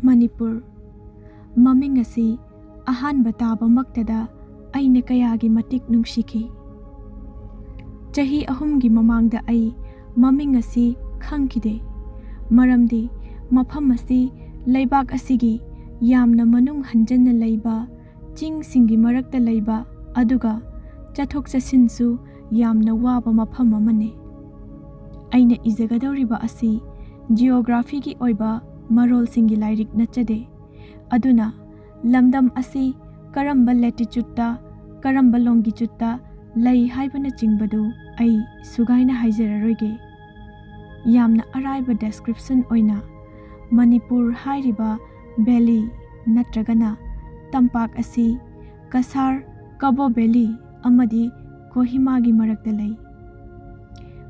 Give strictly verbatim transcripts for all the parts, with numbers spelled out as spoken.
ꯃꯅꯤꯄꯨꯔ꯫ ꯃꯃꯤꯡ ꯑꯁꯤ ꯑꯍꯥꯟꯕ ꯇꯥꯕꯃꯛꯇꯗ ꯑꯩꯅ ꯀꯌꯥꯒꯤ ꯃꯇꯤꯛ ꯅꯨꯡꯁꯤꯈꯤ꯫ ꯆꯍꯤ ꯑꯍꯨꯝꯒꯤ ꯃꯃꯥꯡꯗ ꯑꯩ ꯃꯃꯤꯡ ꯑꯁꯤ ꯈꯪꯈꯤꯗꯦ, ꯃꯔꯝꯗꯤ ꯃꯐꯝ ꯑꯁꯤ ꯂꯩꯕꯥꯛ ꯑꯁꯤꯒꯤ ꯌꯥꯝꯅ ꯃꯅꯨꯡ ꯍꯟꯖꯟꯅ ꯂꯩꯕ ꯆꯤꯡꯁꯤꯡꯒꯤ ꯃꯔꯛꯇ ꯂꯩꯕ, ꯑꯗꯨꯒ ꯆꯠꯊꯣꯛ ꯆꯠꯁꯤꯟꯁꯨ ꯌꯥꯝꯅ ꯋꯥꯕ ꯃꯐꯝ ꯑꯃꯅꯤ꯫ ꯑꯩꯅ ꯏꯖꯒꯗꯧꯔꯤꯕ ꯑꯁꯤ ꯖꯤꯑꯣꯒ꯭ꯔꯥꯐꯤꯒꯤ ꯑꯣꯏꯕ ꯃꯔꯣꯜꯁꯤꯡꯒꯤ ꯂꯥꯏꯔꯤꯛ ꯅꯠꯆꯗꯦ꯫ ꯑꯗꯨꯅ ꯂꯝꯗꯝ ꯑꯁꯤ ꯀꯔꯝꯕ ꯂꯦꯇꯤꯆꯨꯠꯇ, ꯀꯔꯝꯕ ꯂꯣꯡꯒꯤꯆꯨꯠꯇ ꯂꯩ ꯍꯥꯏꯕꯅꯆꯤꯡꯕꯗꯨ ꯑꯩ ꯁꯨꯒꯥꯏꯅ ꯍꯥꯏꯖꯔꯔꯣꯏꯒꯦ꯫ ꯌꯥꯝꯅ ꯑꯔꯥꯏꯕ ꯗꯦꯁꯀ꯭ꯔꯤꯞꯁꯟ ꯑꯣꯏꯅ, ꯃꯅꯤꯄꯨꯔ ꯍꯥꯏꯔꯤꯕ ꯚꯦꯂꯤ ꯅꯠꯇ꯭ꯔꯒꯅ ꯇꯝꯄꯥꯛ ꯑꯁꯤ ꯀꯁꯥꯔ, ꯀꯕꯣ ꯚꯦꯂꯤ ꯑꯃꯗꯤ ꯀꯣꯍꯤꯃꯥꯒꯤ ꯃꯔꯛꯇ ꯂꯩ꯫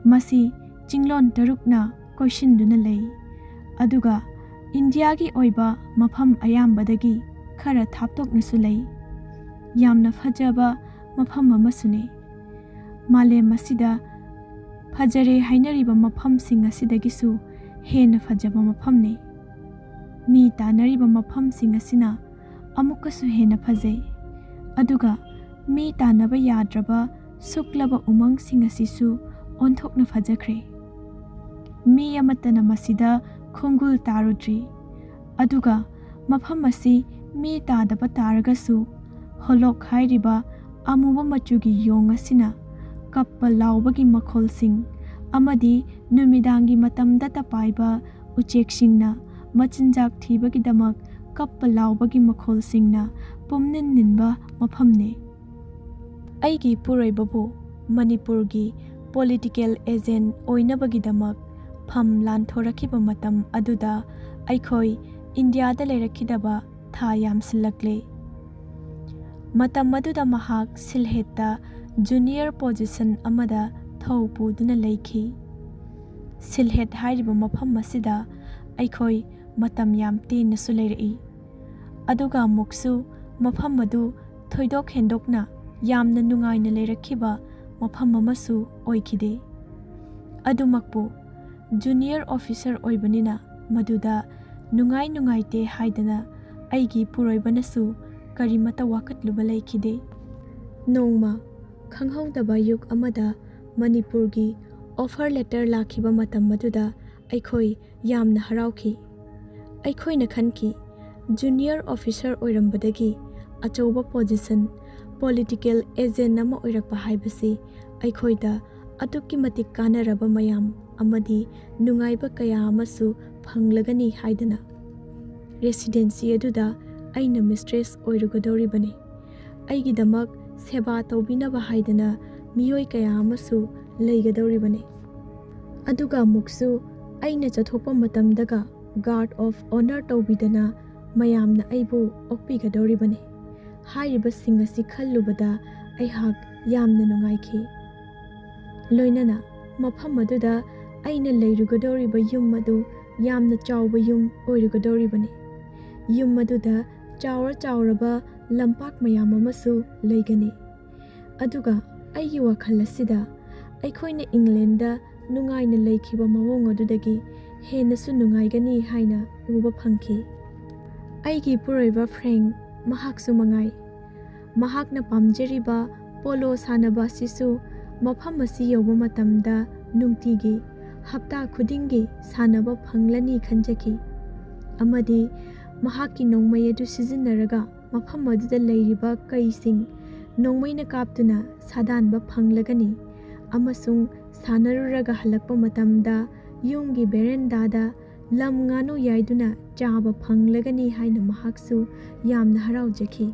ꯃꯁꯤ ꯆꯤꯡꯂꯣꯟ ꯇꯔꯨꯛꯅ ꯀꯣꯏꯁꯤꯟꯗꯨꯅ ꯂꯩ, ꯑꯗꯨꯒ ꯏꯟꯗꯤꯌꯥꯒꯤ ꯑꯣꯏꯕ ꯃꯐꯝ ꯑꯌꯥꯝꯕꯗꯒꯤ ꯈꯔ ꯊꯥꯞꯇꯣꯛꯅꯁꯨ ꯂꯩ꯫ ꯌꯥꯝꯅ ꯐꯖꯕ ꯃꯐꯝ ꯑꯃꯁꯨꯅꯤ꯫ ꯃꯥꯂꯦꯝ ꯑꯁꯤꯗ ꯐꯖꯔꯦ ꯍꯥꯏꯅꯔꯤꯕ ꯃꯐꯝꯁꯤꯡ ꯑꯁꯤꯗꯒꯤꯁꯨ ꯍꯦꯟꯅ ꯐꯖꯕ ꯃꯐꯝꯅꯤ꯫ ꯃꯤ ꯇꯥꯅꯔꯤꯕ ꯃꯐꯝꯁꯤꯡ ꯑꯁꯤꯅ ꯑꯃꯨꯛꯀꯁꯨ ꯍꯦꯟꯅ ꯐꯖꯩ, ꯑꯗꯨꯒ ꯃꯤ ꯇꯥꯅꯕ ꯌꯥꯗ꯭ꯔꯕ ꯁꯨꯛꯂꯕ ꯎꯃꯪꯁꯤꯡ ꯑꯁꯤꯁꯨ ꯑꯣꯟꯊꯣꯛꯅ ꯐꯖꯈ꯭ꯔꯦ꯫ ꯃꯤ ꯑꯃꯠꯇꯅ ꯃꯁꯤꯗ ꯈꯣꯡꯒꯨꯜ ꯇꯥꯔꯨꯗ꯭ꯔꯤ, ꯑꯗꯨꯒ ꯃꯐꯝ ꯑꯁꯤ ꯃꯤ ꯇꯥꯗꯕ ꯇꯥꯔꯒꯁꯨ, ꯍꯣꯂꯣꯛ ꯍꯥꯏꯔꯤꯕ ꯑꯃꯨꯕ ꯃꯆꯨꯒꯤ ꯌꯣꯡ ꯑꯁꯤꯅ ꯀꯞꯄ ꯂꯥꯎꯕꯒꯤ ꯃꯈꯣꯜꯁꯤꯡ ꯑꯃꯗꯤ ꯅꯨꯃꯤꯗꯥꯡꯒꯤ ꯃꯇꯝꯗꯇ ꯄꯥꯏꯕ ꯎꯆꯦꯛꯁꯤꯡꯅ ꯃꯆꯤꯟꯖꯥꯛ ꯊꯤꯕꯒꯤꯗꯃꯛ ꯀꯞꯄ ꯂꯥꯎꯕꯒꯤ ꯃꯈꯣꯜꯁꯤꯡꯅ ꯄꯨꯝꯅꯤꯟ ꯅꯤꯟꯕ ꯃꯐꯝꯅꯤ꯫ ꯑꯩꯒꯤ ꯄꯨꯔꯣꯏꯕꯕꯨ ꯃꯅꯤꯄꯨꯔꯒꯤ ꯄꯣꯂꯤꯇꯤꯀꯦꯜ ꯑꯦꯖꯦꯟ ꯑꯣꯏꯅꯕꯒꯤꯗꯃꯛ ꯐꯝ ꯂꯥꯟꯊꯣꯔꯛꯈꯤꯕ ꯃꯇꯝ ꯑꯗꯨꯗ ꯑꯩꯈꯣꯏ ꯏꯟꯗꯤꯌꯥꯗ ꯂꯩꯔꯛꯈꯤꯗꯕ ꯊꯥ ꯌꯥꯝꯁꯤꯜꯂꯛꯂꯦ꯫ ꯃꯇꯝ ꯑꯗꯨꯗ ꯃꯍꯥꯛ ꯁꯤꯜꯍꯦꯠꯇ ꯖꯨꯅꯤꯌꯔ ꯄꯣꯖꯤꯁꯟ ꯑꯃꯗ ꯊꯧ ꯄꯨꯗꯨꯅ ꯂꯩꯈꯤ꯫ ꯁꯤꯜꯍꯦꯠ ꯍꯥꯏꯔꯤꯕ ꯃꯐꯝ ꯑꯁꯤꯗ ꯑꯩꯈꯣꯏ ꯃꯇꯝ ꯌꯥꯝ ꯇꯦꯟꯅꯁꯨ ꯂꯩꯔꯛꯏ꯫ ꯑꯗꯨꯒ ꯑꯃꯨꯛꯁꯨ ꯃꯐꯝ ꯑꯗꯨ ꯊꯣꯏꯗꯣꯛ ꯍꯦꯟꯗꯣꯛꯅ ꯌꯥꯝꯅ ꯅꯨꯡꯉꯥꯏꯅ ꯂꯩꯔꯛꯈꯤꯕ ꯃꯐꯝ ꯑꯃꯁꯨ ꯑꯣꯏꯈꯤꯗꯦ꯫ ꯑꯗꯨꯃꯛꯄꯨ, ꯖꯨꯅꯤꯌꯔ ꯑꯣꯐꯤꯁꯔ ꯑꯣꯏꯕꯅꯤꯅ ꯃꯗꯨꯗ ꯅꯨꯡꯉꯥꯏ ꯅꯨꯡꯉꯥꯏꯇꯦ ꯍꯥꯏꯗꯅ ꯑꯩꯒꯤ ꯏꯄꯨꯔꯣꯏꯕꯅꯁꯨ ꯀꯔꯤꯃꯠꯇ ꯋꯥꯀꯠꯂꯨꯕ ꯂꯩꯈꯤꯗꯦ꯫ ꯅꯣꯡꯃ ꯈꯪꯍꯧꯗꯕ ꯑꯌꯨꯛ ꯑꯃꯗ ꯃꯅꯤꯄꯨꯔꯒꯤ offer letter ꯂꯥꯛꯈꯤꯕ ꯃꯇꯝ ꯑꯗꯨꯗ ꯑꯩꯈꯣꯏ ꯌꯥꯝꯅ ꯍꯔꯥꯎꯈꯤ꯫ ꯑꯩꯈꯣꯏꯅ ꯈꯟꯈꯤ, junior officer ꯑꯣꯏꯔꯝꯕꯗꯒꯤ ꯑꯆꯧꯕ position, political agent ꯑꯃ ꯑꯣꯏꯔꯛꯄ ꯍꯥꯏꯕꯁꯤ ꯑꯩꯈꯣꯏꯗ ꯑꯗꯨꯛꯀꯤ ꯃꯇꯤꯛ ꯀꯥꯟꯅꯔꯕ ꯃꯌꯥꯝ ꯑꯃꯗꯤ ꯅꯨꯡꯉꯥꯏꯕ ꯀꯌꯥ ꯑꯃꯁꯨ ꯐꯪꯂꯒꯅꯤ ꯍꯥꯏꯗꯅ꯫ Residency ꯑꯗꯨꯗ ꯑꯩꯅ mistress ꯑꯣꯏꯔꯨꯒꯗꯧꯔꯤꯕꯅꯤ꯫ ꯑꯩꯒꯤꯗꯃꯛ ꯁꯦꯕꯥ ꯇꯧꯕꯤꯅꯕ ꯍꯥꯏꯗꯅ ꯃꯤꯑꯣꯏ ꯀꯌꯥ ꯑꯃꯁꯨ ꯂꯩꯒꯗꯧꯔꯤꯕꯅꯤ꯫ ꯑꯗꯨꯒ ꯑꯃꯨꯛꯁꯨ ꯑꯩꯅ ꯆꯠꯊꯣꯛꯄ ꯃꯇꯝꯗꯒ guard of honour ꯇꯧꯕꯤꯗꯅ ꯃꯌꯥꯝꯅ ꯑꯩꯕꯨ ꯑꯣꯛꯄꯤꯒꯗꯧꯔꯤꯕꯅꯤ꯫ ꯍꯥꯏꯔꯤꯕꯁꯤꯡ ꯑꯁꯤ ꯈꯜꯂꯨꯕꯗ ꯑꯩꯍꯥꯛ ꯌꯥꯝꯅ ꯅꯨꯡꯉꯥꯏꯈꯤ꯫ ꯂꯣꯏꯅꯅ ꯃꯐꯝ ꯑꯗꯨꯗ ꯑꯩꯅ ꯂꯩꯔꯨꯒꯗꯧꯔꯤꯕ ꯌꯨꯝ ꯑꯗꯨ ꯌꯥꯝꯅ ꯆꯥꯎꯕ ꯌꯨꯝ ꯑꯣꯏꯔꯨꯒꯗꯧꯔꯤꯕꯅꯤ꯫ ꯌꯨꯝ ꯑꯗꯨꯗ ꯆꯥꯎꯔ ꯆꯥꯎꯔꯕ ꯂꯝꯄꯥꯛ ꯃꯌꯥꯝ ꯑꯃꯁꯨ ꯂꯩꯒꯅꯤ꯫ ꯑꯗꯨꯒ ꯑꯩꯒꯤ ꯋꯥꯈꯜ ꯑꯁꯤꯗ ꯑꯩꯈꯣꯏꯅ ꯏꯪꯂꯦꯟꯗ ꯅꯨꯡꯉꯥꯏꯅ ꯂꯩꯈꯤꯕ ꯃꯑꯣꯡ ꯑꯗꯨꯗꯒꯤ ꯍꯦꯟꯅꯁꯨ ꯅꯨꯡꯉꯥꯏꯒꯅꯤ ꯍꯥꯏꯅ ꯎꯕ ꯐꯪꯈꯤ꯫ ꯑꯩꯒꯤ ꯏꯄꯨꯔꯣꯏꯕ ꯐ꯭ꯔꯦꯡ, ꯃꯍꯥꯛꯁꯨ ꯃꯉꯥꯏ, ꯃꯍꯥꯛꯅ ꯄꯥꯝꯖꯔꯤꯕ ꯄꯣꯂꯣ ꯁꯥꯟꯅꯕ ꯑꯁꯤꯁꯨ ꯃꯐꯝ ꯑꯁꯤ ꯌꯧꯕ ꯃꯇꯝꯗ ꯅꯨꯡꯇꯤꯒꯤ, ꯍꯞꯇꯥ ꯈꯨꯗꯤꯡꯒꯤ ꯁꯥꯟꯅꯕ ꯐꯪꯂꯅꯤ ꯈꯟꯖꯈꯤ꯫ ꯑꯃꯗꯤ ꯃꯍꯥꯛꯀꯤ ꯅꯣꯡꯃꯩ ꯑꯗꯨ ꯁꯤꯖꯤꯟꯅꯔꯒ ꯃꯐꯝ ꯑꯗꯨꯗ ꯂꯩꯔꯤꯕ ꯀꯩꯁꯤꯡ ꯅꯣꯡꯃꯩꯅ ꯀꯥꯞꯇꯨꯅ ꯁꯥꯗꯥꯟꯕ ꯐꯪꯂꯒꯅꯤ꯫ ꯑꯃꯁꯨꯡ ꯁꯥꯟꯅꯔꯨꯔꯒ ꯍꯜꯂꯛꯄ ꯃꯇꯝꯗ ꯌꯨꯝꯒꯤ ꯕꯦꯔꯦꯟꯗꯥꯗ ꯂꯝ ꯉꯥꯅꯨ ꯌꯥꯏꯗꯨꯅ ꯆꯥꯕ ꯐꯪꯂꯒꯅꯤ ꯍꯥꯏꯅ ꯃꯍꯥꯛꯁꯨ ꯌꯥꯝꯅ ꯍꯔꯥꯎꯖꯈꯤ꯫